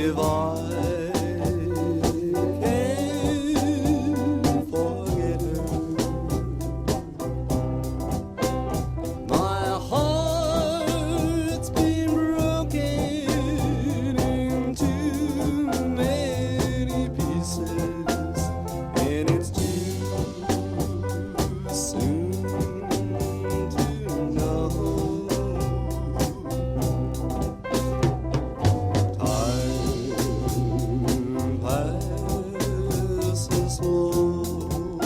If I can forget her, my heart's been broken in too many pieces, and it's too soon to know. Time passes slow.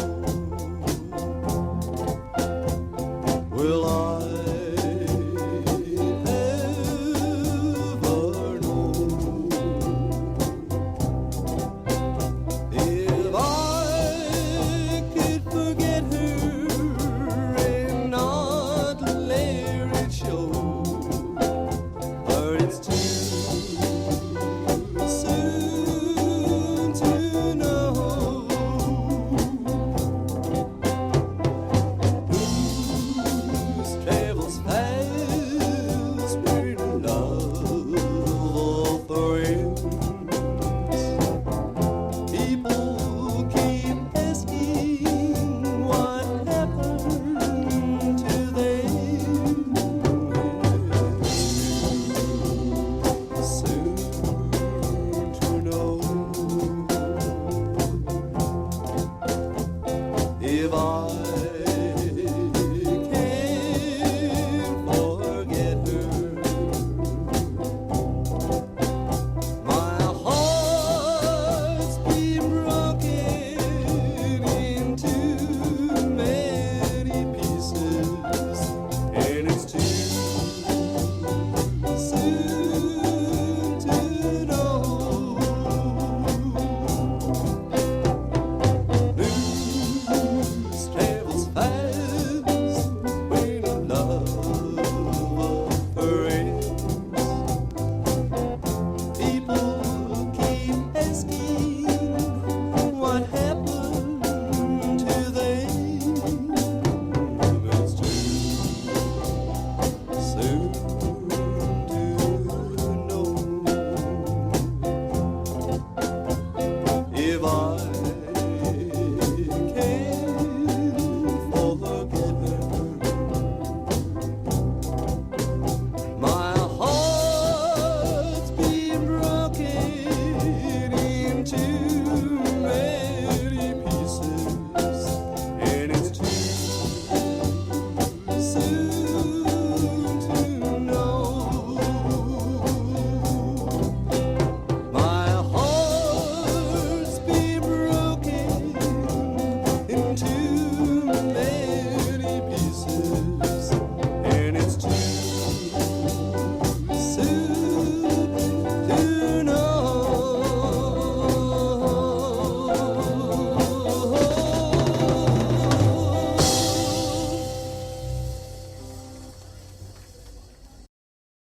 Will I ever know if I could forget her and not let it show? Or it's too soon to know. News travels fast when love ends. People keep asking what happened to them. It's too soon to know. If I can forget her, my heart's been broken in too many pieces, and it's too soon to know. News travels fast when love ends. People keep asking what happened to them. It's too soon to know. If I can forget her, my heart's been broken in too many pieces, and it's too soon.